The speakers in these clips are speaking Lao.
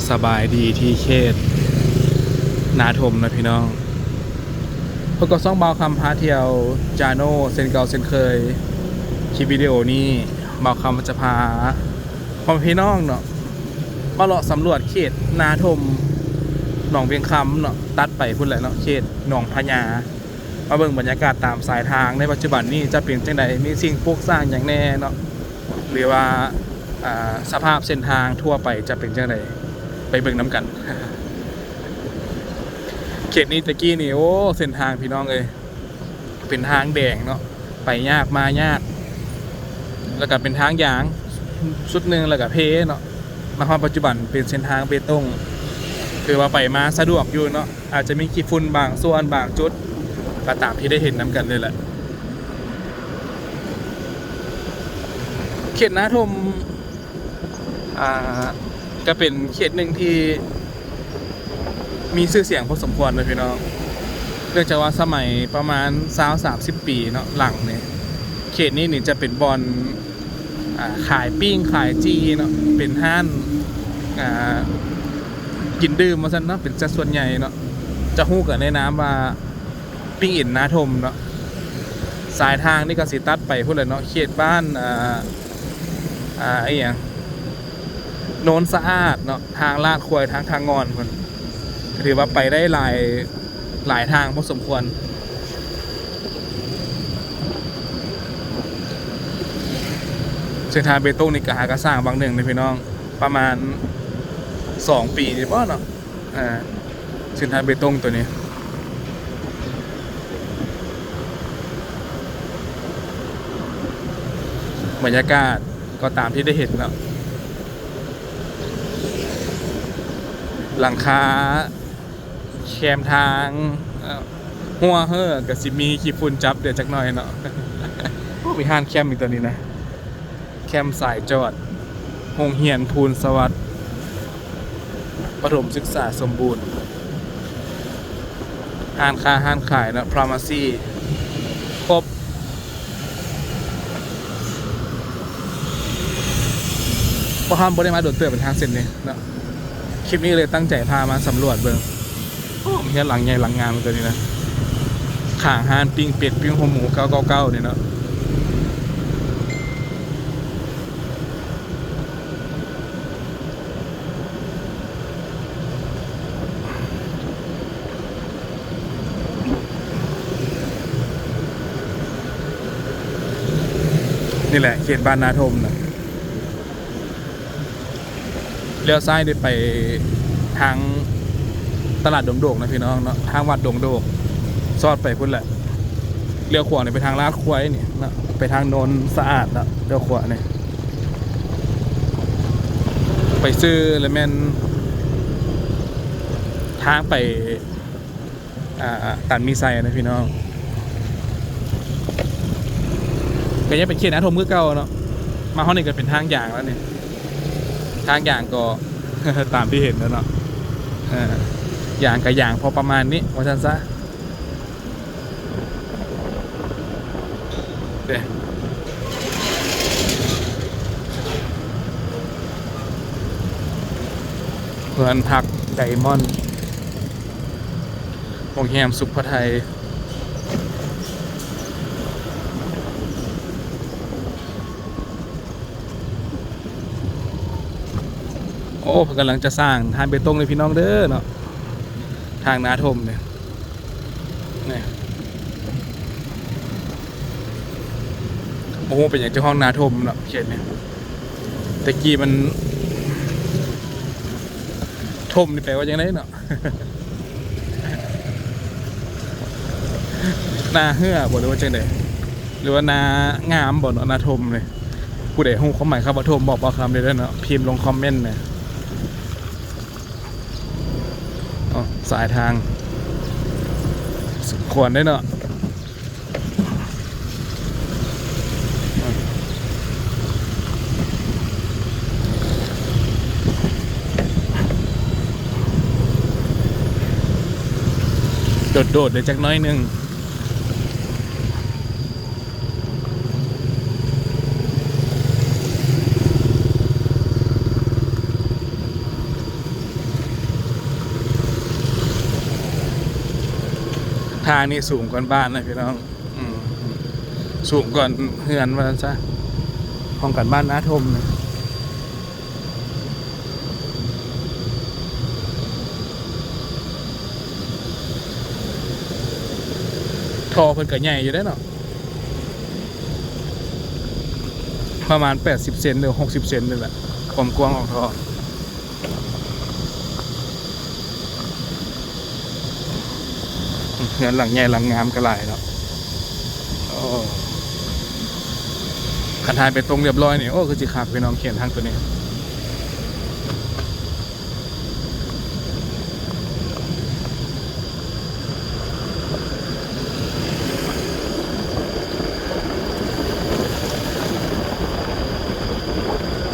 ສະບາຍດີທີ່ເຂດນາທົມນະພີ່ນ້ອງ. ພົບກັບຊ່ອງບ່າວຄຳພາທ່ຽວຈາໂນເຊັ່ນເກົ່າເຊັ່ນເຄີຍ. ຄລິບວິດີໂອນີ້ບ່າວຄຳຈະພາພໍ່ແມ່ພີ່ນ້ອງເນາະ ມາເລາະສຳຫຼວດເຂດນາທົມ ໜອງວຽງຄຳເນາະ, ຕັດໄປພຸ້ນແຫຼະເນາະ ເຂດໜອງພະຍາ. ມາເບິ່ງບັນຍາກາດຕາມສາຍທາງໃນປັດຈຸບັນນີ້ຈະເປັນຈັ່ງໃດ, ມີສິ່ງປຸກສ້າງຫຍັງແດ່ເນາະ ຫຼືວ່າ ອ່າ ສະພາບເສັ້ນທາງທົ່ວໄປຈະເປັນຈັ່ງໃດ, ໄປເບິ່ງນຳກັນ. ເຂດນີ້ແຕ່ກີ້ນີ້ ໂອ້ ເສັ້ນທາງພີ່ນ້ອງເອີຍ ເປັນທາງແດງເນາະ ໄປຍາກມາຍາກ ແລ້ວກະເປັນທາງຢາງຊຸດໜຶ່ງ ແລ້ວກະເພເນາະ. ມາຮອດປັດຈຸບັນເປັນເສັ້ນທາງເບຕົງ ຖືວ່າໄປມາສະດວກຢູ່ເນາະ, ອາດຈະມີຂີ້ຝຸ່ນບາງສ່ວນບາງຈຸດ ກະຕາມທີ່ໄດ້ເຫັນນຳກັນເລີຍແຫຼະ. ເຂດນາທົມ ອ່າ ກະເປັນເຂດໜຶ່ງທີ່ມີຊື່ສຽງພໍສົມຄວນເລີຍພີ່ນ້ອງ, ເນື່ອງຈາກວ່າສະໄໝປະມານຊາວສາມສິບປີເນາະ ຫຼັງນີ້ ເຂດນີ້ນີ້ຈະເປັນບ່ອນ ອ່າ ຂາຍປີ້ງຂາຍຈີ່ເນາະ, ເປັນຮ້ານ ອ່າ ກິນດື່ມວ່າຊັ້ນເນາະ ເປັນສັດສ່ວນໃຫຍ່ເນາະ, ຈະຮູ້ກັນໃນນາມວ່າ ປີ້ງເອັນນາທົມເນາະ. ສາຍທາງນີ້ກະຊິຕັດໄປພຸ້ນແຫຼະເນາະ ເຂດບ້ານ ອ່າ ອ່າ ອີ່ຫຍັງ ໂນນສະອາດເນາະ, ທາງລາດຄວາຍ ທາງ ທາງງອນພຸ້ນ, ກະຖືວ່າໄປໄດ້ຫຼາຍ ຫຼາຍທາງພໍສົມຄວນ. ເສັ້ນທາງເບຕົງນີ້ກະຫາກະສ້າງຫວ່າງໜຶ່ງເດ້ພີ່ນ້ອງ ປະມານສອງປີນີ້ບໍເນາະ. ອ່າ ເສັ້ນທາງເບຕົງໂຕນີ້ ບັນຍາກາດກໍຕາມທີ່ໄດ້ເຫັນເນາະ, ຫຼັງຄາ ແຄມທາງ ເອີ່ ຮົ້ວເຮີ້ ກະຊິມີຂີ້ຝຸ່ນຈັບແດ່ຈັກໜ້ອຍເນາະ. ໂອ້ ມີຮ້ານແຄມອີກໂຕນີ້ນະ. ແຄມສາຍຈອດ ໂຮງຮຽນພູນສະຫວັດ ປະຖົມສຶກສາສົມບູນ, ຮ້ານຄ້າຮ້ານຂາຍເນາະ, ພາມາຊີ ຄົບ. ພວກເຮົາບໍ່ໄດ້ມາດົນເຕີບ ເປັນທາງເສັ້ນນີ້ເນາະ, ຄລິບນີ້ເລີຍຕັ້ງໃຈພາມາສຳຫຼວດເບິ່ງ. ໂອ້ ມີເຮືອນຫຼັງໃຫຍ່ຫຼັງງາມຕົວນີ້ນະ, ຂ້າງຮ້ານປີ້ງເປັດ ປີ້ງຫົວໝູ ເກົ້າເກົ້າເກົ້າ ນີ້ເນາະ. ນີ້ແຫຼະ ເຂດບ້ານນາທົມນະ. ລ້ຽວຊ້າຍໄດ້ໄປທາງຕະຫຼາດດົງໂດກນະພີ່ນ້ອງເນາະ, ທາງວັດດົງໂດກ ຊອດໄປພຸ້ນແຫຼະ. ລ້ຽວຂວານີ້ໄປທາງລາດຄວາຍນີ້ເນາະ, ໄປທາງໂນນສະອາດເນາະ, ລ້ຽວຂວານີ້ ໄປຊື່ລະແມ່ນທາງໄປ ອ່າ ຕັນມີໄຊນະພີ່ນ້ອງ. ກະຍັງເປັນເຂດນາທົມຄືເກົ່າເນາະ, ມາຮອດນີ້ກະເປັນທາງຢາງແລ້ວນີ້, ທາງຢາງກໍຕາມທີ່ເຫັນແລ້ວເນາະ. ເອີ ຢາງກະຢາງພໍປະມານນີ້ວ່າຊັ້ນຊະ. ເດ້ ເຮືອນພັກໄດມອນ ໂຮງແຮມສຸກພະໄທ. ໂອ້ ເພິ່ນກຳລັງຈະສ້າງທາງເບຕົງເດີພີ່ນ້ອງເດີເນາະ, ທາງນາທົມນີ້. ນີ້ ບໍ່ຮູ້ເປັນຫຍັງຈຶ່ງຮ້ອງນາທົມເນາະ ເຂດນີ້. ແຕ່ກີ້ມັນ ທົມນີ້ແປວ່າຈັ່ງໃດເນາະ? ນາເຫື່ອບໍ່ ຫຼືວ່າຈັ່ງໃດ? ຫຼືວ່ານາງາມບໍ່ເນາະ ນາທົມນີ້? ຜູ້ໃດຮູ້ຄວາມໝາຍຄຳວ່າທົມ ບອກບ່າວຄຳແດ່ເດີເນາະ, ພິມລົງຄອມເມັນແດ່. ເອົາ ສາຍທາງສົມຄວນເດ້ເນາະ. ໂດດໆ ໄດ້ຈັກໜ້ອຍໜຶ່ງ. ທາງນີ້ສູງກວ່າບ້ານນະພີ່ນ້ອງ ອືມ ສູງກວ່າເຮືອນວ່າຊັ້ນຊະ ຫ້ອງການບ້ານນາທົ່ມນີ້. ທໍ່ເພິ່ນກໍໃຫຍ່ຢູ່ເດ້ເນາະ ປະມານແປດສິບເຊັນ ຫຼື ຫົກສິບເຊັນນີ້ແຫຼະ ຄວາມກວ້າງຂອງທໍ່. ເຮືອນຫຼັງໃຫຍ່ຫຼັງງາມກໍຫຼາຍເນາະ. ໂອ້ ຄັນຖ່າຍໄປຕົງຮຽບຮ້ອຍນີ້ ໂອ້ ຄືຊິຄັກພີ່ນ້ອງ ເຂດທາງໂຕນີ້.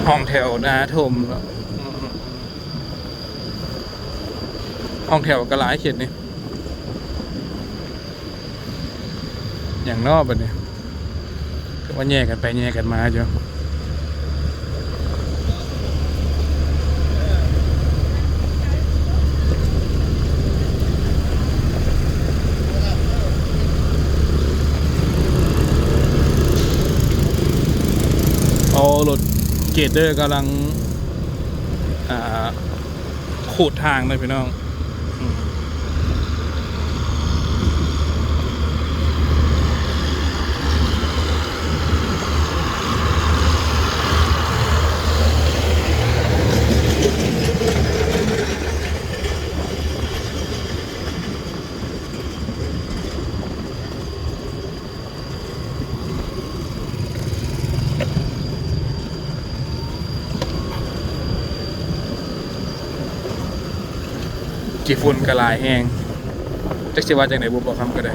ຫ້ອງແຖວນາທົ່ມເນາະ ອືມ ຫ້ອງແຖວກໍຫຼາຍເຂດນີ້. ຫຍັງເນາະບັດນີ້ ຄືວ່າແຍ່ກັນໄປແຍ່ກັນມາຢູ່. ໂອ້ ລົດເກຣດເດີກຳລັງ ອ່າ ຂູດທາງເດີພີ່ນ້ອງ. ຂີ້ຝຸ່ນກໍຫຼາຍແຮງ ຈັກຊິວ່າຈັ່ງໃດບຸ ບໍ່ຄຳກໍໄດ້.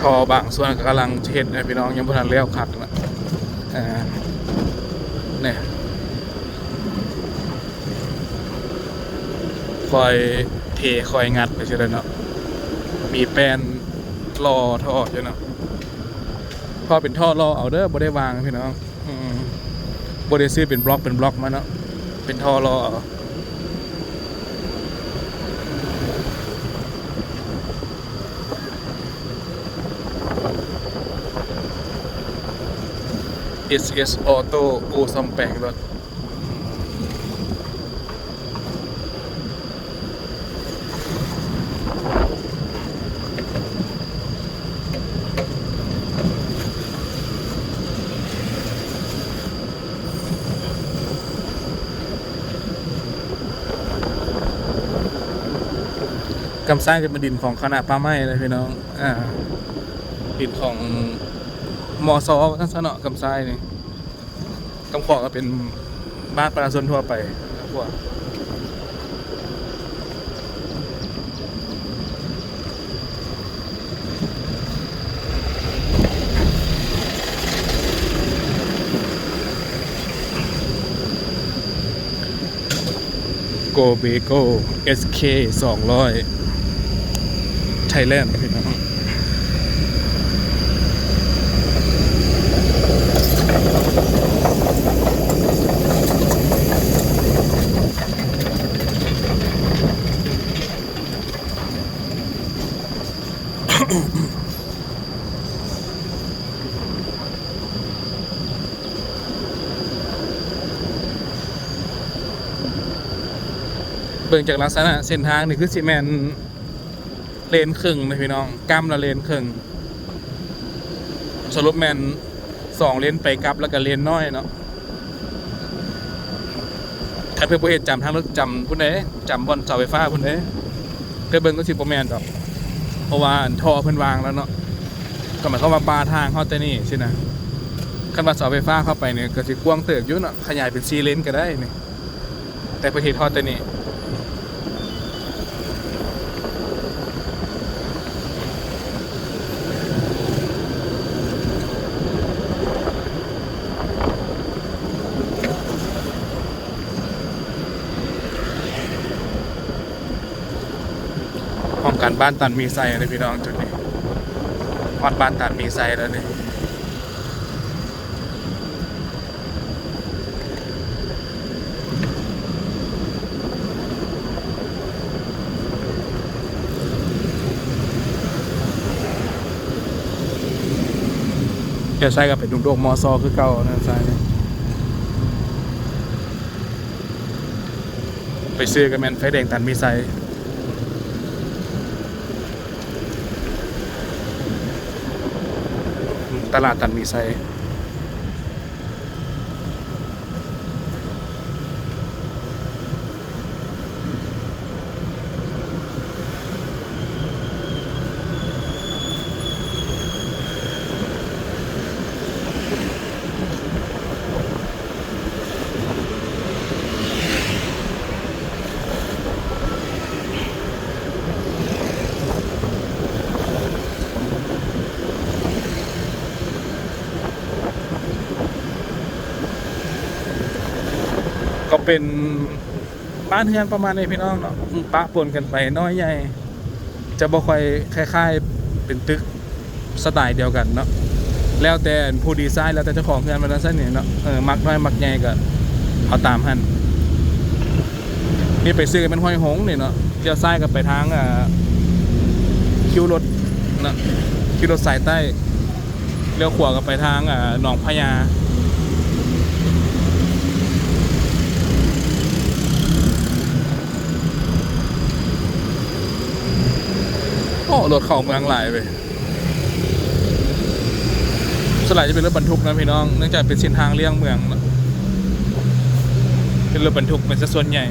ທໍ່ບາງສ່ວນກໍກຳລັງຈະເຮັດນະພີ່ນ້ອງ ຍັງບໍ່ທັນແລ້ວຄັກນະ. ເອີ ນີ້ ຄ່ອຍເທຄ່ອຍງັດໄປຊີ້ແຫຼະເນາະ ມີແປ້ນຫຼໍ່ທໍ່ຢູ່ເນາະ ເພາະເປັນທໍ່ຫຼໍ່ເອົາເດີ ບໍ່ໄດ້ວາງພີ່ນ້ອງ. ອືມ ບໍ່ໄດ້ຊື້ເປັນບລັອກເປັນບລັອກມາເນາະ ເປັນທໍ່ຫຼໍ່ເອົາ. ເອສເອສ ອໍໂຕ້ ໂອ້ ສ້ອມແປງລົດ. ກຳຊ້າຍຈະເປັນດິນຂອງຄະນະປ່າໄມ້ເດ້ພີ່ນ້ອງ ອາ ດິນຂອງ ມສ ວ່າຊັ້ນຊະເນາະ ກຳຊ້າຍນີ້. ກຳຂວາກໍເປັນບ້ານປະຊາຊົນທົ່ວໄປ ກຳຂວາ. ໂກເບໂກ ເອສເຄ ສອງຮ້ອຍ ໄທແລນ ພີ່ນ້ອງ. ເບິ່ງຈາກລັກສະນະເສັ້ນທາງນີ້ ຄືຊິແມ່ນເລນເຄິ່ງນະພີ່ນ້ອງ ກ້ຳລະເລນເຄິ່ງ ສະຫຼຸບແມ່ນສອງເລນໄປກັບ ແລ້ວກະເລນນ້ອຍເນາະ. ຄັນເພິ່ນບໍ່ເຮັດຈຳທາງລົດ ຈຳພຸ້ນເດ້ ຈຳບ່ອນເສົາໄຟຟ້າພຸ້ນເດ້ ໄປເບິ່ງກໍຊິບໍ່ແມ່ນດອກ ເພາະວ່າອັນທໍ່ເພິ່ນວາງແລ້ວເນາະ ກໍໝາຍຄວາມວ່າປາທາງຮອດແຕ່ນີ້ຊີ້ນະ. ຄັນວ່າເສົາໄຟຟ້າເຂົ້າໄປນີ້ກໍຊິກວ້າງເຕີບຢູ່ເນາະ ຂະຫຍາຍເປັນສີ່ເລນກໍໄດ້ນີ້ ແຕ່ເພິ່ນເຮັດຮອດແຕ່ນີ້. ການບ້ານຕັນມີໄຊເດ້ພີ່ນ້ອງ ຈຸດນີ້ ຮອດບ້ານຕັນມີໄຊແລ້ວນີ້. ລ້ຽວຊ້າຍກໍໄປດົງໂດກມໍຊໍຄືເກົ່ານະ ຊ້າຍນີ້. ໄປຊື້ກໍແມ່ນໄຟແດງຕັນມີໄຊ ຕະຫຼາດຕັນມີໄຊ. ກໍເປັນ ບ້ານເຮືອນປະມານນີ້ພີ່ນ້ອງເນາະ ປະປົນກັນໄປ ນ້ອຍໃຫຍ່ ຈະບໍ່ຄ່ອຍຄ້າຍໆ ເປັນຕຶກສະໄຕດຽວກັນເນາະ ແລ້ວແຕ່ຜູ້ດີໄຊ ແລ້ວແຕ່ເຈົ້າຂອງເຮືອນວ່າຊັ້ນນີ້ເນາະ ເອີ ມັກນ້ອຍມັກໃຫຍ່ກໍເອົາຕາມຫັ້ນ. ນີ້ໄປຊື້ກັນແມ່ນຫ້ວຍຫົງນີ້ເນາະ ລ້ຽວຊ້າຍກໍໄປທາງ ເອີ ຄິວລົດເນາະ ຄິວລົດສາຍໃຕ້. ລ້ຽວຂວາກໍໄປທາງ ເອີ ໜອງພະຍາ. ໂອ້ ລົດເຂົ້າເມືອງຫຼາຍເວີຍ. ສ່ວນຫຼາຍຈະເປັນລົດບັນທຸກນະພີ່ນ້ອງ ເນື່ອງຈາກເປັນເສັ້ນທາງລ່ຽງເມືອງເນາະ ເປັນລົດບັນທຸກເປັນຊະສ່ວນໃຫຍ່.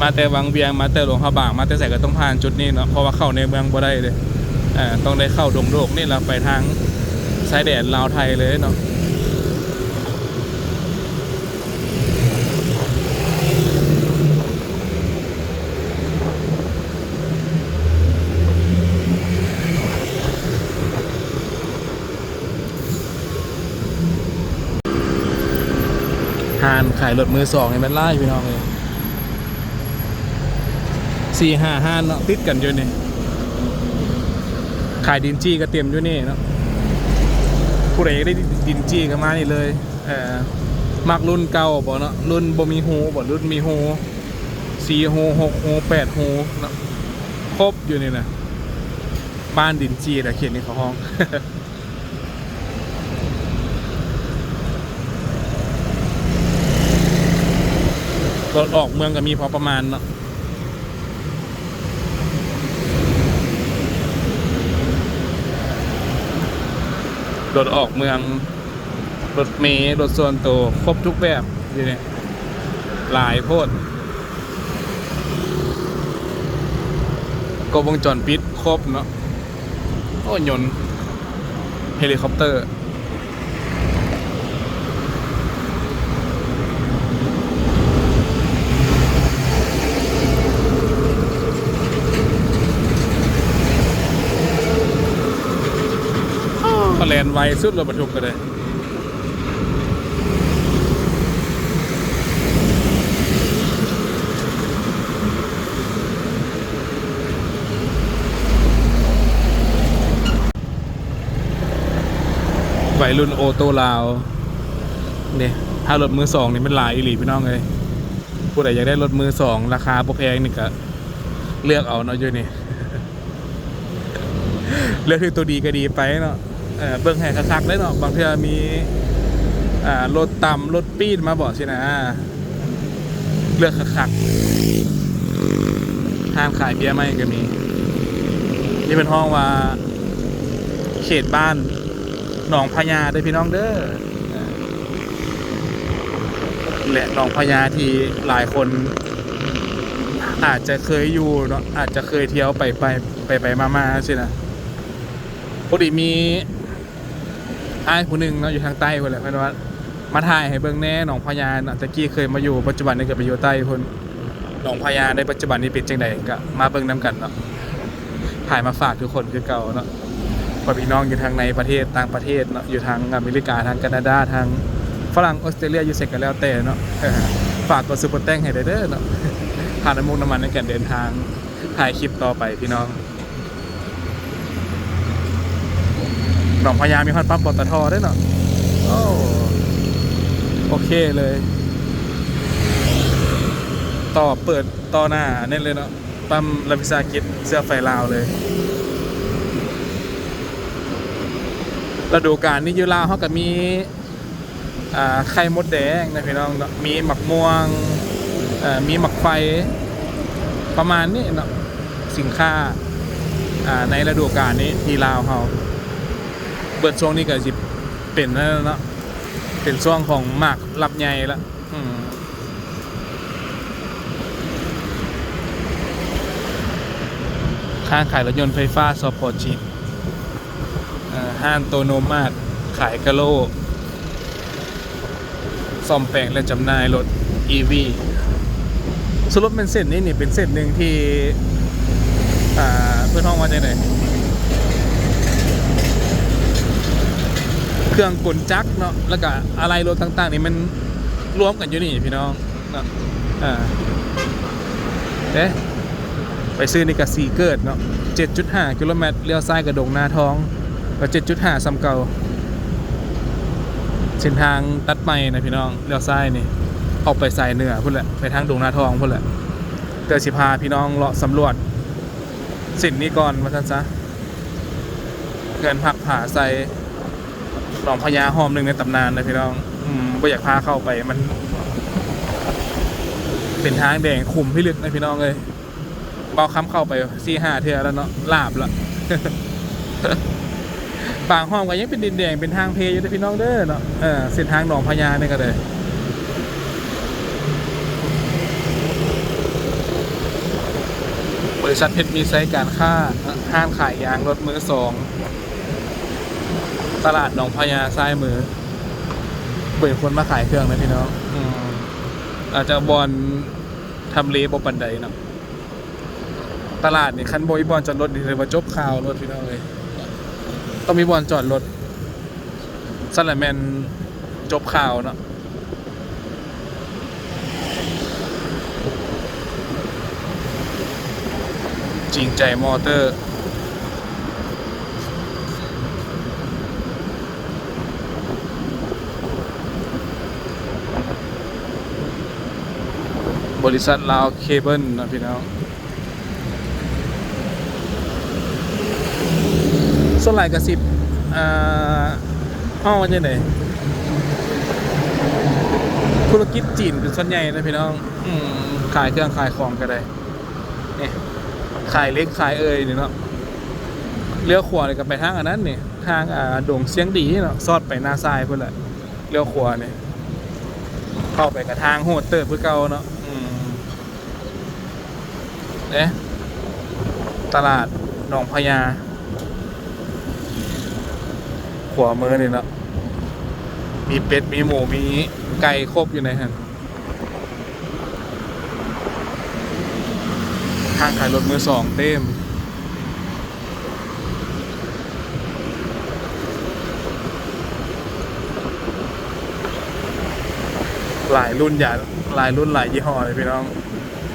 ມາແຕ່ວັງວຽງ ມາແຕ່ຫຼວງພະບາງ ມາແຕ່ໃສກໍຕ້ອງຜ່ານຈຸດນີ້ເນາະ ເພາະວ່າເຂົ້າໃນເມືອງບໍ່ໄດ້ເດ້ ເອີ ຕ້ອງໄດ້ເຂົ້າດົງໂດກນີ້ ແລ້ວໄປທາງຊາຍແດນລາວໄທເລີຍເນາະ. ຮ້ານຂາຍລົດມືສອງນີ້ແມ່ນຫຼາຍພີ່ນ້ອງເອີຍ ສີ່ຫ້າຮ້ານເນາະ ຕິດກັນຢູ່ນີ້ ຂາຍດິນຈີ້ກໍເຕັມຢູ່ນີ້ເນາະ. ຜູ້ໃດຢາກໄດ້ດິນຈີ້ກໍມານີ້ເລີຍ ເອີ ມັກລຸ້ນເກົ່າບໍ່ເນາະ ລຸ້ນບໍ່ມີຮູບໍ່ ລຸ້ນມີຮູ ສີ່ຮູ ຫົກຮູ ແປດຮູເນາະ ຄົບຢູ່ນີ້ນະ ບ້ານດິນຈີ້ນະ ເຂດນີ້ເຂົາຮ້ອງ. ລົດອອກເມືອງກໍມີພໍປະມານເນາະ ລົດອອກເມືອງ ລົດເມ ລົດສ່ວນໂຕ ຄົບທຸກແບບຢູ່ນີ້ ຫຼາຍໂພດ ກົບວົງຈອນປິດຄົບເນາະ. ໂອ້ ຍົນ ເຮລິຄອບເຕີ ໂອ້ ແລ່ນໄວສຸດ ລົດບັນທຸກກໍໄດ້. ໄວລຸ້ນໂອໂຕ້ລາວເດ້ ຖ້າລົດມືສອງນີ້ມັນຫຼາຍອີ່ຫຼີພີ່ນ້ອງເອີຍ. ຜູ້ໃດຢາກໄດ້ລົດມືສອງລາຄາບໍ່ແພງນີ້ກະເລືອກເອົາເນາະ ຢູ່ນີ້ ເລືອກຖືກໂຕດີກໍດີໄປເນາະ ເອີ ເບິ່ງໃຫ້ຄັກໆເລີຍເນາະ. ບາງເທື່ອມີ ອ່າ ລົດຕ່ຳລົດປີດມາເບາະຊີ້ນະ ເລືອກຄັກໆ. ຮ້ານຂາຍເບຍໃໝ່ກໍມີ. ນີ້ເພິ່ນຮ້ອງວ່າເຂດບ້ານໜອງພະຍາເດີພີ່ນ້ອງເດີ. ແຫຼະ ໜອງພະຍາທີ່ຫຼາຍຄົນອາດຈະເຄີຍຢູ່ເນາະ ອາດຈະເຄີຍທ່ຽວໄປ ໄປ ໄປໆມາໆ ຊີ້ນະ. ພໍດີມີອ້າຍຜູ້ໜຶ່ງເນາະ ຢູ່ທາງໃຕ້ພຸ້ນແຫຼະ ເພິ່ນວ່າມາຖ່າຍໃຫ້ເບິ່ງແດ່ ໜອງພະຍານະ ແຕ່ກີ້ເຄີຍມາຢູ່ ປັດຈຸບັນນີ້ກໍໄປຢູ່ໃຕ້ພຸ້ນ. ໜອງພະຍາໃນປັດຈຸບັນນີ້ເປັນຈັ່ງໃດ ກໍມາເບິ່ງນຳກັນເນາະ. ຖ່າຍມາຝາກທຸກຄົນຄືເກົ່າເນາະ ພໍ່ແມ່ພີ່ນ້ອງຢູ່ທາງໃນປະເທດ ຕ່າງປະເທດເນາະ ຢູ່ທາງອາເມລິກາ ທາງການາດາ ທາງຝຣັ່ງ ອອສເຕຣເລຍ ຢູ່ໃສກໍແລ້ວແຕ່ເນາະ. ເອີ ຝາກກົດຊຸບເປີແຕັງໃຫ້ແດ່ເດີເນາະ ຄ່ານ້ຳມັນນ້ຳມັນໃນການເດີນທາງ. ຖ່າຍຄລິບຕໍ່ໄປພີ່ນ້ອງ. ໜອງພະຍາມີຮອດປ້ຳ ປຕທ ເດ້ເນາະ. ໂອ້ ໂອເຄເລີຍ ຕໍ່ ເປີດຕໍ່ໜ້າແນ່ນເລີຍເນາະ. ປ້ຳລັດວິສາຫະກິດເຊື້ອໄຟລາວເລີຍ. ລະດູການນີ້ຢູ່ລາວເຮົາກໍມີ ອ່າ ໄຂ່ມົດແດງນະພີ່ນ້ອງເນາະ, ມີໝາກມ່ວງ ເອີ ມີໝາກໄຟ ປະມານນີ້ເນາະ. ສິນຄ້າ ອ່າ ໃນລະດູການນີ້ທີ່ລາວເຮົາ ເບິດຊ່ວງນີ້ກໍຊິເປັນນັ້ນແຫຼະເນາະ, ເປັນຊ່ວງຂອງໝາກລັບໃຫຍ່ລະ. ອືມ ຮ້ານຂາຍລົດຍົນໄຟຟ້າ ຊອບພໍຈີນ ເອີ ຮ້ານໂຕໂນມາດ ຂາຍກະໂຫຼ ສ້ອມແປງ ແລະ ຈຳໜ່າຍລົດອີວີ. ສະຫຼຸບແມ່ນເສັ້ນນີ້ນີ້ເປັນເສັ້ນໜຶ່ງທີ່ ອ່າ ເພິ່ນຮ້ອງວ່າຈັ່ງໃດ ເຄື່ອງກົນຈັກເນາະ ແລ້ວກະອາໄຫຼ່ລົດຕ່າງໆນີ້ມັນລວມກັນຢູ່ນີ້ພີ່ນ້ອງເນາະ. ອ່າ ເດ້ ໄປຊື່ນີ້ກະສີເກີດເນາະ ເຈັດຈຸດຫ້າກິໂລແມັດ, ລ້ຽວຊ້າຍກະດົງນາທອງ ກະເຈັດຈຸດຫ້າສ່ຳເກົ່າ. ເສັ້ນທາງຕັດໃໝ່ນະພີ່ນ້ອງ, ລ້ຽວຊ້າຍນີ້ອອກໄປສາຍເໜືອພຸ້ນແຫຼະ ໄປທາງດົງນາທອງພຸ້ນແຫຼະ. ແຕ່ຊິພາພີ່ນ້ອງເລາະສຳຫຼວດເສັ້ນນີ້ກ່ອນວ່າຊັ້ນຊະ. ເຮືອນພັກຜາໄຊ ໜອງພະຍາຫ້ອມໜຶ່ງໃນຕຳນານນະພີ່ນ້ອງ. ອືມ ບໍ່ຢາກພາເຂົ້າໄປ ມັນເປັນທາງແດງຂຸມພິລຶກນະພີ່ນ້ອງເອີຍ. ເບົາຄຳເຂົ້າໄປສີ່ຫ້າເທື່ອແລ້ວເນາະ ລາບລະ. ບາງຫ້ອມກໍຍັງເປັນດິນແດງ ເປັນທາງເພຢູ່ເດີພີ່ນ້ອງເດີເນາະ. ເອີ ເສັ້ນທາງໜອງພະຍານີ້ກໍເລີຍ ບໍລິສັດເພັດມີໄຊການຄ້າ ຮ້ານຂາຍຢາງລົດມືສອງ ຕະຫຼາດໜອງພະຍາຊ້າຍມື. ເບິ່ງຄົນມາຂາຍເຄື່ອງນະພີ່ນ້ອງ. ອືມ ອາດຈະບ່ອນທຳເລບໍ່ປານໃດເນາະ. ຕະຫຼາດນີ້ຄັນບໍ່ມີບ່ອນຈອດລົດນີ້ຖືວ່າຈົບຂ່າວໂລດພີ່ນ້ອງເອີຍ, ຕ້ອງມີບ່ອນຈອດລົດ ຊັ້ນລະແມ່ນຈົບຂ່າວເນາະ. ຈິງໃຈມໍເຕີ ບໍລິສັດລາວເຄເບິນເນາະພີ່ນ້ອງ. ສ່ວນຫຼາຍກະຊິ ອ່າ ເວົ້າວ່າຈັ່ງໃດ ທຸລະກິດຈີນເປັນສ່ວນໃຫຍ່ນະພີ່ນ້ອງ. ອືມ ຂາຍເຄື່ອງຂາຍຂອງກະໄດ້. ນີ້ ຂາຍເຫຼັກຂາຍເອີ່ຍນີ້ເນາະ. ລ້ຽວຂວານີ້ກະໄປທາງອັນນັ້ນນີ້ ທາງ ອ່າ ດົງຊຽງດີເນາະ, ຊອດໄປນາຊາຍພຸ້ນແຫຼະ. ລ້ຽວຂວານີ້ ເຂົ້າໄປກະທາງໂຫດເຕີບຄືເກົ່າເນາະ. ອືມ ເດ້ ຕະຫຼາດໜອງພະຍາ ຂວາມືນີ້ເນາະ, ມີເປັດ ມີໝູ ມີໄກ່ ຄົບຢູ່ໃນຫັ້ນ. ຮ້ານຂາຍລົດມືສອງເຕັມ. ຫຼາຍລຸ້ນ ຫຼາຍລຸ້ນ ຫຼາຍຍີ່ຫໍ້ເລີຍພີ່ນ້ອງ,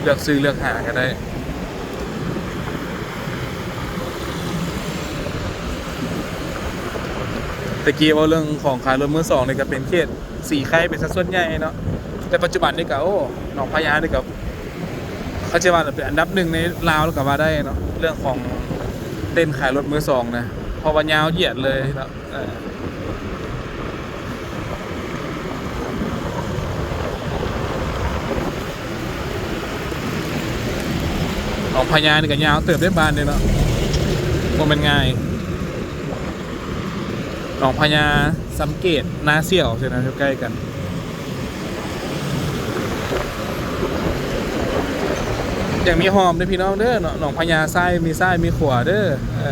ເລືອກຊື້ເລືອກຫາກະໄດ້. ແຕ່ກີ້ເວົ້າເລື່ອງຂອງຂາຍລົດມືສອງນີ້ກະເປັນເຂດສີໄຄເປັນຊະສ່ວນໃຫຍ່ເນາະ, ແຕ່ປັດຈຸບັນນີ້ກະ ໂອ້ ໜອງພະຍານີ້ກະ ເຂົາຈະວ່າເປັນອັນດັບໜຶ່ງໃນລາວກະວ່າໄດ້ເນາະ ເລື່ອງຂອງເຕັ້ນຂາຍລົດມືສອງນະ, ເພາະວ່າຍາວຢຽດເລີຍເນາະ. ເອີ ໜອງພະຍານີ້ກະຍາວເຕີບເດ້ບ້ານນີ້ເນາະ, ບໍ່ແມ່ນງ່າຍ. ໜອງພະຍາ ສຳເກດ ນາສ່ຽວ ຊີ້ນະ ຢູ່ໃກ້ກັນ. ຍັງມີຮ່ອມເດີພີ່ນ້ອງເດີເນາະ, ໜອງພະຍາຊ້າຍ ມີຊ້າຍມີຂວາເດີ. ເອີ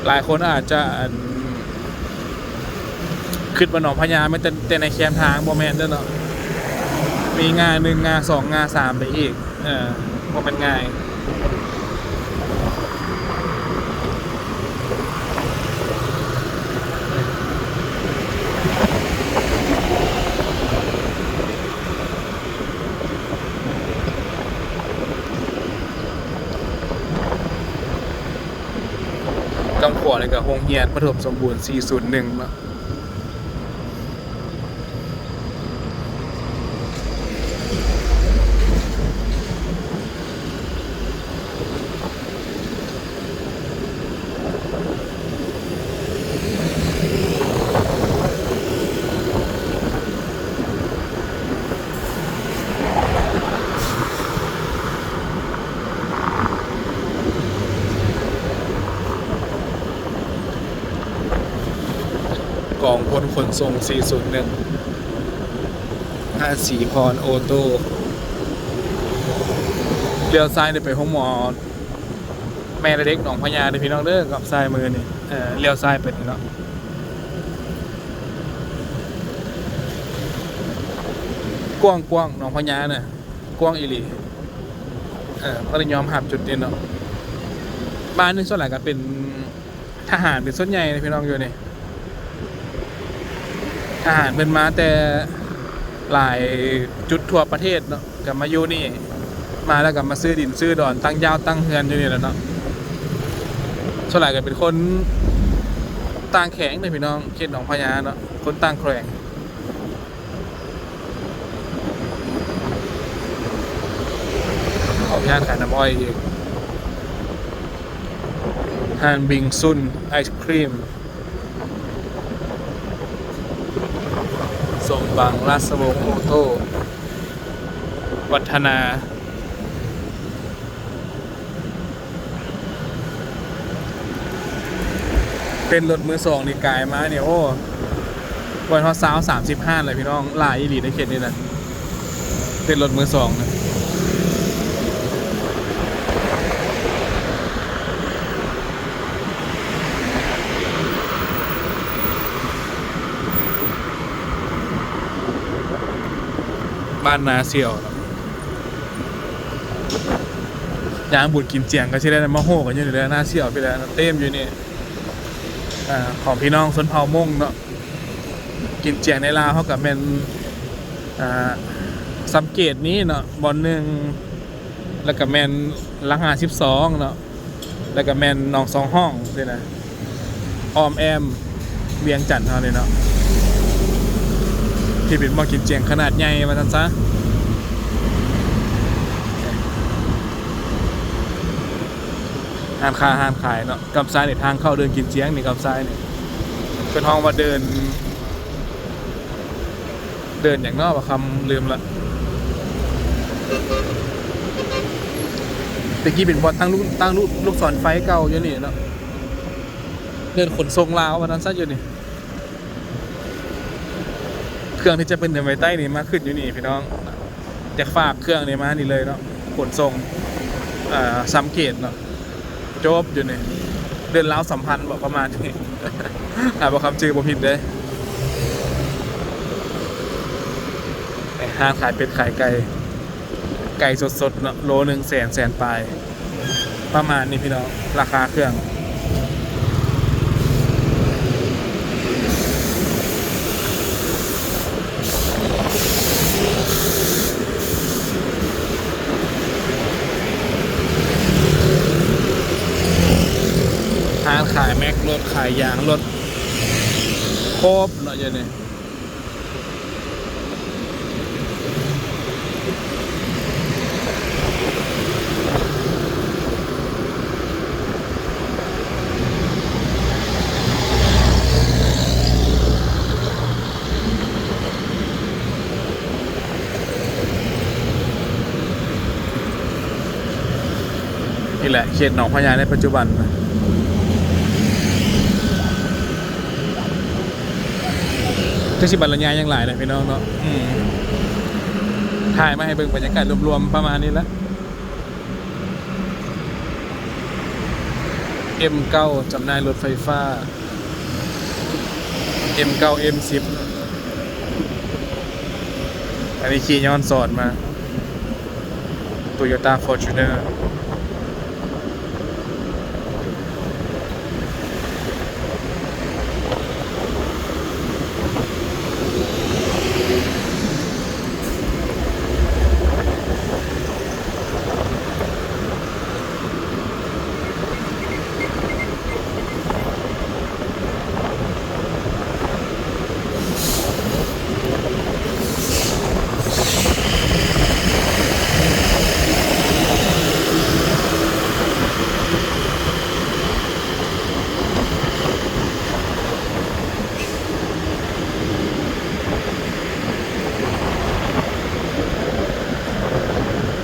ຫຼາຍຄົນອາດຈະ ອັນ ຄິດວ່າໜອງພະຍາແມ່ນແຕ່ ແຕ່ໃນແຄມທາງ, ບໍ່ແມ່ນເດີເນາະ, ມີງ່າໜຶ່ງ ງ່າສອງ ງ່າສາມໄປອີກ. ເອີ ບໍ່ແມ່ນງ່າຍ. ເ ກຳຂວານີ້ກໍໂຮງຮຽນປະຖົມສົມບູນສີ່ສູນໜຶ່ງເນາະ. ກອງພົນຂົນສົ່ງສີ່ສູນໜຶ່ງ ພະສີພອນໂອໂຕ້ ລ້ຽວຊ້າຍນີ້ໄປໂຮງໝໍແມ່ແລະເດັກໜອງພະຍາເດີພີ່ນ້ອງເດີ ກັບຊ້າຍມືນີ້ ເອີ ລ້ຽວຊ້າຍໄປນີ້ເນາະ. ກວ້າງໆ ໜອງພະຍານະ ກວ້າງອີ່ຫຼີ ເອີ ກໍໄດ້ຍອມຮັບຈຸດນີ້ເນາະ. ບ້ານນີ້ສ່ວນຫຼາຍກໍເປັນ ທະຫານເປັນສ່ວນໃຫຍ່ເດ້ພີ່ນ້ອງຢູ່ນີ້. ທະຫານເພິ່ນມາແຕ່ຫຼາຍຈຸດທົ່ວປະເທດເນາະ ກໍມາຢູ່ນີ້ ມາແລ້ວກໍມາຊື້ດິນຊື້ດອນ ຕັ້ງຢາວຕັ້ງເຮືອນຢູ່ນີ້ແຫຼະເນາະ. ສ່ວນຫຼາຍກໍເປັນຄົນຕ່າງແຂວງເດ້ພີ່ນ້ອງ ເຂດໜອງພະຍາເນາະ ຄົນຕ່າງແຂວງ. ເຂົ້າຮ້ານຂາຍນ້ຳອ້ອຍອີກ ຮ້ານບິງຊຸນໄອສຄຣີມ ສົມຫວັງລາຊະວົງໂອໂຕ້ ວັດທະນາ. ເຕັ້ນລົດມືສອງນີ້ກາຍມານີ້ ໂອ້ ບໍ່ຮອດຊາວ ສາມສິບຮ້ານແລ້ວພີ່ນ້ອງ ຫຼາຍອີ່ຫຼີໃນເຂດນີ້ນະ ເຕັ້ນລົດມືສອງນະ. ບ້ານນາສ່ຽວ ຍາມບຸນກິນຈຽງກໍຊິໄດ້ມາໂຮກັນຢູ່ນີ້ແຫຼະ ນາສ່ຽວພີ້ແຫຼະ ເຕັມຢູ່ນີ້ ອາ ຂອງພີ່ນ້ອງຊົນເຜົ່າມົ້ງເນາະ. ກິນຈຽງໃນລາວເຮົາກໍແມ່ນ ອາ ສຳເກດນີ້ເນາະ ບ່ອນໜຶ່ງ ແລ້ວກໍແມ່ນຫຼັກຫ້າສິບສອງເນາະ. ແລ້ວກໍແມ່ນໜອງສອງຫ້ອງຊີ້ນະ ອ້ອມແອ້ມວຽງຈັນເຮົານີ້ເນາະ ທີ່ເປັນໝໍ້ກິນຈຽງຂະໜາດໃຫຍ່ວ່າຊັ້ນຊະ. ຮ້ານຄ້າຮ້ານຂາຍເນາະ ກັບຊ້າຍນີ້ ທາງເຂົ້າເດີ່ນກິນຈຽງນີ້ ກັບຊ້າຍນີ້ ເພິ່ນຮ້ອງວ່າເດີ່ນ ເດີ່ນຫຍັງເນາະ ວ່າຄຳລືມລະ. ແຕ່ກີ້ເປັນບ່ອນຕັ້ງລູກ ຕັ້ງລູກ ລູກສອນໄຟເກົ່າຢູ່ນີ້ເນາະ ເດີ່ນຂົນສົ່ງລາວວ່າຊັ້ນຊະຢູ່ນີ້. ເຄື່ອງທີ່ຈະເປັນເດີ່ນໄວໃຕ້ນີ້ມາຂຶ້ນຢູ່ນີ້ພີ່ນ້ອງ ຢາກຝາກເຄື່ອງນີ້ມານີ້ເລີຍເນາະ ຂົນສົ່ງ ເອີ ສຳເກດເນາະ. ຈົບຢູ່ນີ້ ເດີ່ນລາວສຳພັນບໍ ປະມານນີ້ ຖ້າບໍ່ຄຳຈື່ບໍ່ຜິດເດ້. ຮ້ານຂາຍເປັດຂາຍໄກ່ ໄກ່ສົດໆເນາະ ໂລໜຶ່ງແສນ ແສນປາຍ ປະມານນີ້ພີ່ນ້ອງ ລາຄາເຄື່ອງ. ຮ້ານຂາຍແມັກລົດ ຂາຍຢາງລົດ ຄົບເນາະ ຢູ່ນີ້. ນີ້ແຫຼະເຂດໜອງພະຍາໃນປັດຈຸບັນ ຈັກຊິບັນລະຍາຍຫຍັງຫຼາຍນະພີ່ນ້ອງເນາະ. ອືມ ຖ່າຍມາໃຫ້ເບິ່ງບັນຍາກາດລວມໆປະມານນີ້ລະ. ເອັມເກົ້າ ຈຳໜ່າຍລົດໄຟຟ້າ ເອັມເກົ້າ ເອັມສິບ ອັນນີ້ຂີ່ຍ້ອນສອນມາ ໂຕໂຢຕ້າ ຟໍຈູນເນີ. ນີ້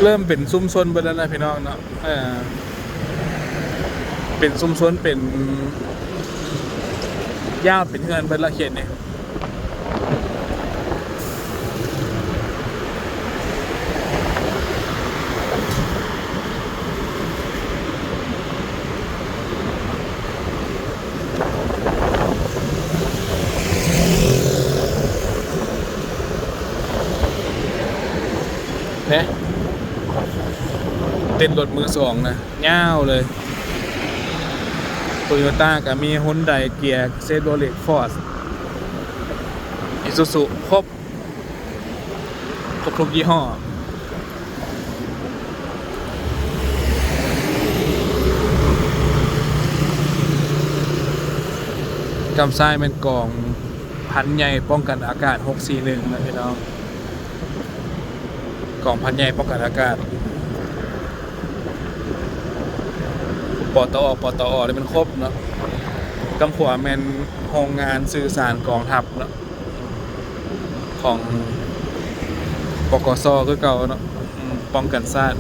ເລີ່ມເປັນຊຸມຊົນເບິດແລ້ວນະພີ່ນ້ອງເນາະ. ເອີ ເປັນຊຸມຊົນ ເປັນ ຍາວເປັນເຮືອນເບິດລະເຂດນີ້. ແນະ ເຕັນລົດມືສອງນະ ຍາວເລີຍ. ໂຕໂຢຕ້າກໍມີ ຮຸນໄດ ເກຍ ເຊໂຣເລັດ ຟອດ ອີຊູຊູ ຄົບ ຄົບທຸກຍີ່ຫໍ້. ກຳຊ້າຍແມ່ນກອງພັນໃຫຍ່ປ້ອງກັນອາກາດ ຫົກສີ່ໜຶ່ງ ນະພີ່ນ້ອງ. ກອງພັນໃຫຍ່ປ້ອງກັນອາກາດ ປຕອ ປຕອ ນີ້ມັນຄົບເນາະ. ກຳຂວາແມ່ນໂຮງງານສື່ສານກອງທັບເນາະ ຂອງ ປກສ ຄືເກົ່າເນາະ ປ້ອງກັນຊາດ.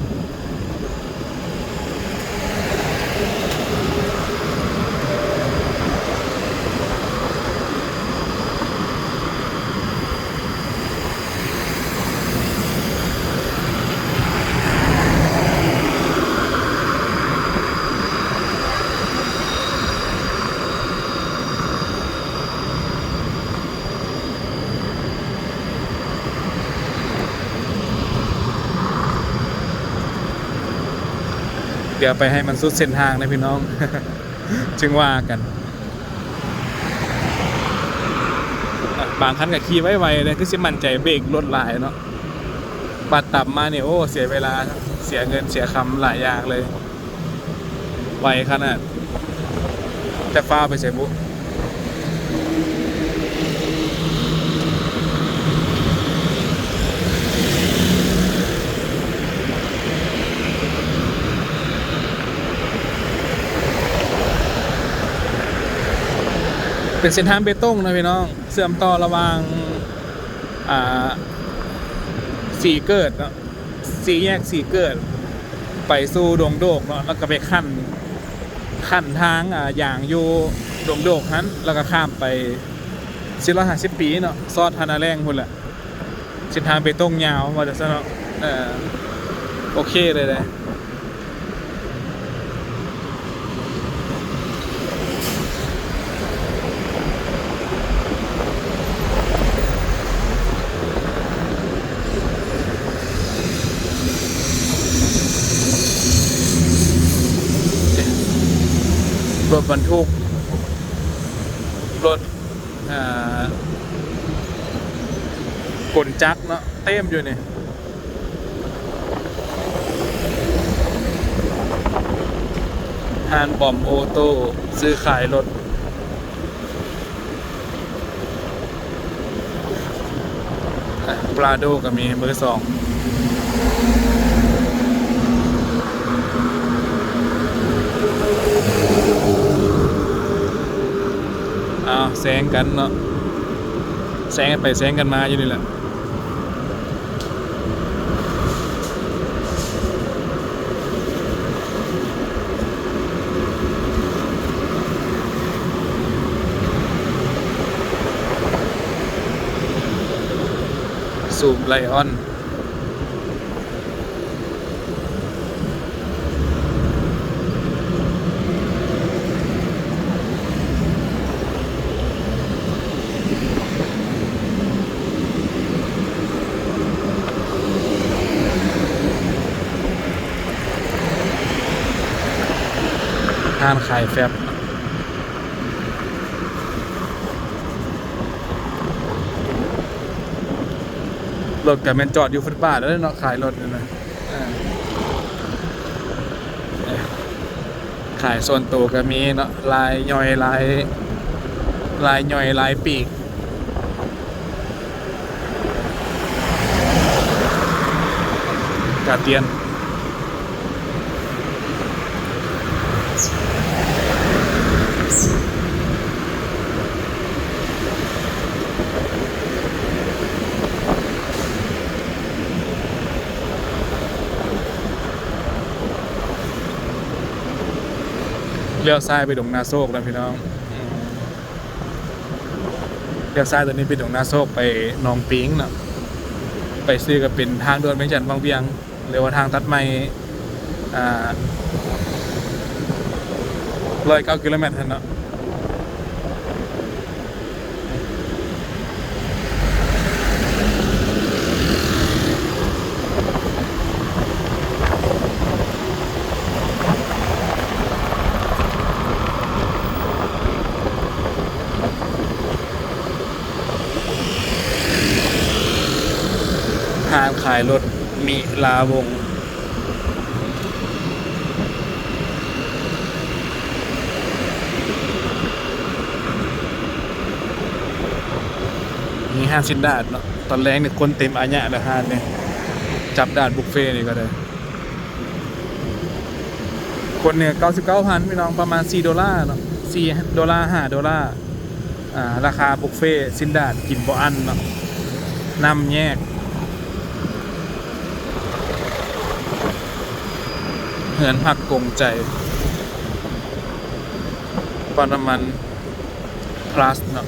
ດຽວໄປໃຫ້ມັນສຸດເສັ້ນທາງນະພີ່ນ້ອງ ຈຶ່ງວ່າກັນ. ບາງຄັນກໍຂີ່ໄວໆເດ້ ຄືຊິໝັ້ນໃຈເບຣກລົດຫຼາຍເນາະ. ບາດຕຳມານີ້ ໂອ້ ເສຍເວລາ ເສຍເງິນເສຍຄຳຫຼາຍຢ່າງເລີຍ. ໄວຂະໜາດ ຈະຟ້າວໄປໃສບຸ. ເປັນເສັ້ນທາງເບຕົງນະພີ່ນ້ອງ ເຊື່ອມຕໍ່ລະຫວ່າງ ອ່າ ສີເກີດເນາະ ສີ່ແຍກສີເກີດ ໄປສູ່ດົງໂດກເນາະ ແລ້ວກໍໄປຂັ້ນ ຂັ້ນທາງ ອ່າ ຢາງຢູ່ດົງໂດກຫັ້ນ ແລ້ວກໍຂ້າມໄປສີ່ຮ້ອຍຫ້າສິບປີເນາະ ຊອດທ່ານາແລ້ງພຸ້ນແຫຼະ. ເສັ້ນທາງເບຕົງຍາວວ່າຈັ່ງຊັ້ນເນາະ. ເອີ ໂອເຄເລີຍເດ້. ລົດບັນທຸກ ລົດ ອ່າ ກົນຈັກເນາະ ເຕັມຢູ່ນີ້. ຮ້ານບອມໂອໂຕ້ ຊື້ຂາຍລົດ. ອ່ະ ປຣາໂດກໍມີມືສອງ. ອ້າວ ແຊງກັນເນາະ ແຊງກັນໄປແຊງກັນມາຢູ່ນີ້ແຫຼະ. ສູບໄລອອນ. ຮ້ານຂາຍແຟັບ. ລົດກໍແມ່ນຈອດຢູ່ຟຸດບາດແລ້ວເນາະ ຂາຍລົດນັ້ນນະ. ເອີ ເອີ ຂາຍສ່ວນໂຕກໍມີເນາະ ລາຍຍ່ອຍ ລາຍ ລາຍຍ່ອຍ ລາຍປີກ. ກາດຽນ. ເ ລ້ຽວຊ້າຍໄປດົງນາໂຊກແລ້ວພີ່ນ້ອງ. ອືມ ລ້ຽວຊ້າຍຕົວນີ້ໄປດົງນາໂຊກ ໄປໜອງປິງເນາະ. ໄປຊື່ກໍເປັນທາງດ່ວນວຽງຈັນວັງວຽງ ຫຼືວ່າທາງຕັດໃໝ່ ອ່າ ຮ້ອຍເກົ້າກິໂລແມັດຫັ້ນເນາະ. ຮ້ານຂາຍລົດມິລາວົງ. ມີຮ້ານຊີ້ນດາດເນາະ, ຕອນແລງນີ້ຄົນເຕັມອາຍະແລ້ວຮ້ານນີ້, ຈັບດາດບຸບເຟນີ້ກໍໄດ້. ຄົນນີ້ເກົ້າສິບເກົ້າພັນພີ່ນ້ອງ, ປະມານສີ່ໂດລາເນາະ, ສີ່ໂດລາ ຫ້າໂດລາ. ອ່າ ລາຄາບຸບເຟຊີ້ນດາດກິນບໍ່ອັ້ນເນາະ, ນ້ຳແຍກ. ເຮືອນພັກກົງໃຈ ປ້ຳນ້ຳມັນ Plus ເນາະ.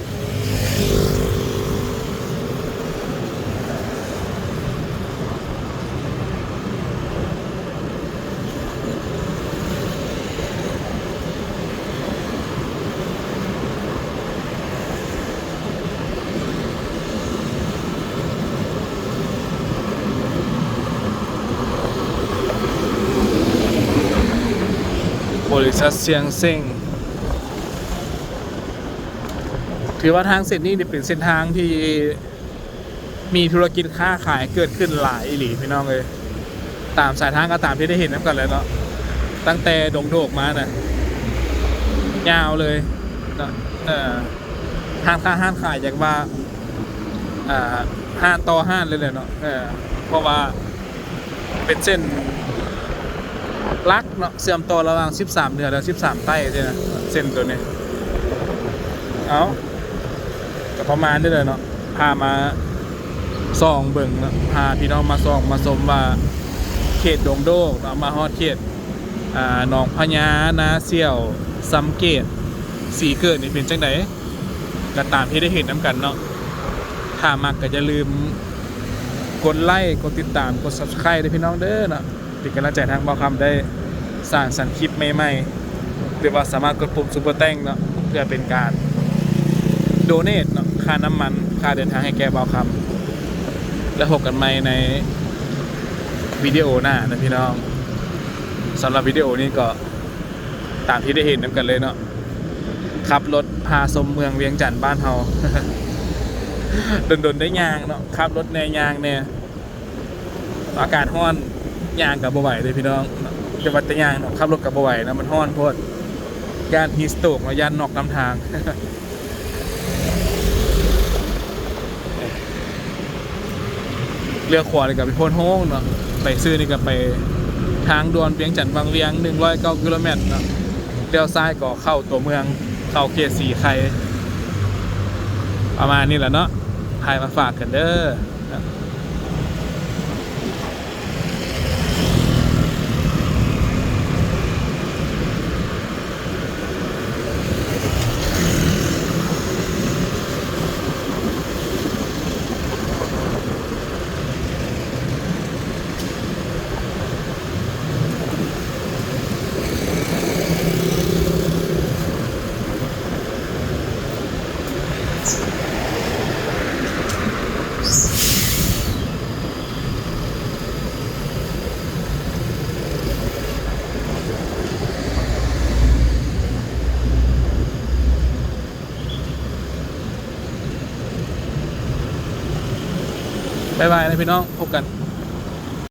ບໍລິສັດຊຽງເສັງ. ຖືວ່າທາງເສັ້ນນີ້ນີ້ເປັນເສັ້ນທາງທີ່ ມີທຸລະກິດຄ້າຂາຍເກີດຂຶ້ນຫຼາຍອີ່ຫຼີພີ່ນ້ອງເອີຍ. ຕາມສາຍທາງກໍຕາມທີ່ໄດ້ເຫັນນຳກັນແຫຼະເນາະ, ຕັ້ງແຕ່ດົງໂດກມານະ ຍາວເລີຍເນາະ. ເອີ ຮ້ານຄ້າຮ້ານຂາຍ ຢາກວ່າ ເອີ ຮ້ານຕໍ່ຮ້ານເລີຍແຫຼະເນາະ, ເອີ ເພາະວ່າເປັນເສັ້ນຫຼັກເນາະ ເຊື່ອມຕໍ່ລະຫວ່າງສິບສາມເໜືອ ແລະ ສິບສາມໃຕ້ຊີ້ນະ ເສັ້ນໂຕນີ້. ເອົ້າ ກໍປະມານນີ້ແຫຼະເນາະ, ພາມາສ່ອງເບິ່ງເນາະ, ພາພີ່ນ້ອງມາສ່ອງມາຊົມວ່າເຂດດົງໂດກເນາະ ມາຮອດເຂດ ອ່າ ໜອງພະຍາ, ນາສ່ຽວ, ຊຳເກດ, ສີເກີດນີ້ເປັນຈັ່ງໃດ ກໍຕາມທີ່ໄດ້ເຫັນນຳກັນເນາະ. ຖ້າມັກກໍຢ່າລືມກົດໄລ, ກົດຕິດຕາມ, ກົດ Subscribe ເດີພີ່ນ້ອງເດີເນາະ. ເປັນກຳລັງໃຈທາງບ່າວຄຳໄດ້ສ້າງສັນຄລິບໃໝ່ໆ ຫຼືວ່າສາມາດກົດປຸ່ມ Super Thanks ເນາະ ເພື່ອເປັນການ Donate ເນາະ ຄ່ານ້ຳມັນ ຄ່າເດີນທາງໃຫ້ແກ່ບ່າວຄຳ. ແລ້ວພົບກັນໃໝ່ໃນວິດີໂອໜ້ານະພີ່ນ້ອງ. ສຳລັບວິດີໂອນີ້ກໍຕາມທີ່ໄດ້ເຫັນນຳກັນເລີຍເນາະ, ຂັບລົດພາຊົມເມືອງວຽງຈັນບ້ານເຮົາ. ດົນໆໄດ້ຍ່າງເນາະ, ຂັບລົດແດ່ຍ່າງແດ່. ອາກາດຮ້ອນ ຍ່າງກໍບໍ່ໄຫວເດ້ພີ່ນ້ອງ, ຢ່າວ່າແຕ່ຍ່າງເນາະ, ຂັບລົດກໍບໍ່ໄຫວເນາະ, ມັນຮ້ອນໂພດ. ຢ້ານ heat stroke ເນາະ, ຢ້ານນັອກນຳທາງ. ລ້ຽວຂວານີ້ກໍໄປໂພນໂຮງເນາະ, ໄປຊື່ນີ້ກໍໄປທາງດ່ວນວຽງຈັນວັງວຽງ ໜຶ່ງຮ້ອຍເກົ້າກິໂລແມັດເນາະ, ລ້ຽວຊ້າຍກໍເຂົ້າຕົວເມືອງ, ເຂົ້າເຂດສີໄຄ. ປະມານນີ້ແຫຼະເນາະ, ຖ່າຍມາຝາກກັນເດີ. ບາຍບາຍນະພີ່ນ້ອງ, ພົບກັນ